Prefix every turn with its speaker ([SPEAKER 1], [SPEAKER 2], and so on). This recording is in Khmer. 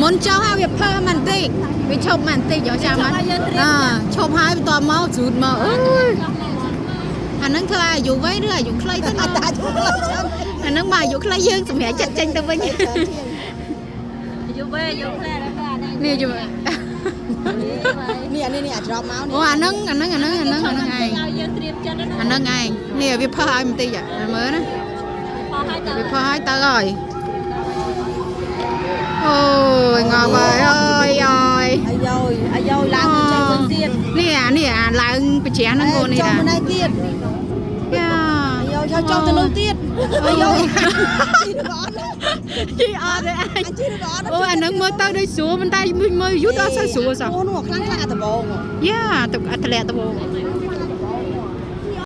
[SPEAKER 1] មុនចុះហើយវាផើមិនតិចវាឈប់មិនតិចយកចាំអត់អើឈប់ហើយបន្ទាប់មកជ្រូតមកអើយអាហ្នឹងធ្វើឲ្យអាយុវែងឬអាយុខ្លីទៅណា
[SPEAKER 2] តាជួលចឹង
[SPEAKER 1] អាហ្នឹងមកអាយុខ្លីយើងសម្រាប់ចិត្តចេញទៅវិញ
[SPEAKER 3] យូវេយូផ្លែដល់អានេះ
[SPEAKER 1] នេះយូ
[SPEAKER 2] នេះអានេះនេះអាច្រប់មក
[SPEAKER 1] អូអាហ្នឹងអាហ្នឹងអាហ្នឹងអាហ្នឹងអាហ្នឹងឯង
[SPEAKER 3] ឲ្យយើងត្រៀមចិត្តណា
[SPEAKER 1] អាហ្នឹងឯងនេះវាផើឲ្យបន្តិចមើលណា
[SPEAKER 3] ផឲ្យទៅ
[SPEAKER 1] វាផើឲ្យទៅហើយអូយងប់ហើយអើយអើយ
[SPEAKER 2] អាយយអាយយឡើងទៅចេញវិញទៀត
[SPEAKER 1] នេះអានេះអាឡើងបច្រាស់ហ្នឹងកូននេះ
[SPEAKER 2] ចុះ
[SPEAKER 1] តា
[SPEAKER 2] មកនេះទៀត
[SPEAKER 1] យ៉ា
[SPEAKER 2] អាយយចុះទៅនោះទៀតអាយយជីឬក៏អត់
[SPEAKER 1] ជីអត់ទេអញ
[SPEAKER 2] អញជីឬក៏អត់
[SPEAKER 1] អូអាហ្នឹងមើលទៅដូចស្រួលប៉ុន្តែមើលយូរដល់សូវស្រួលសោះ
[SPEAKER 2] អូនោះខ្លាំងខ្លាំងអាដបង
[SPEAKER 1] យ៉ាទៅអាធ្លាក់ដបង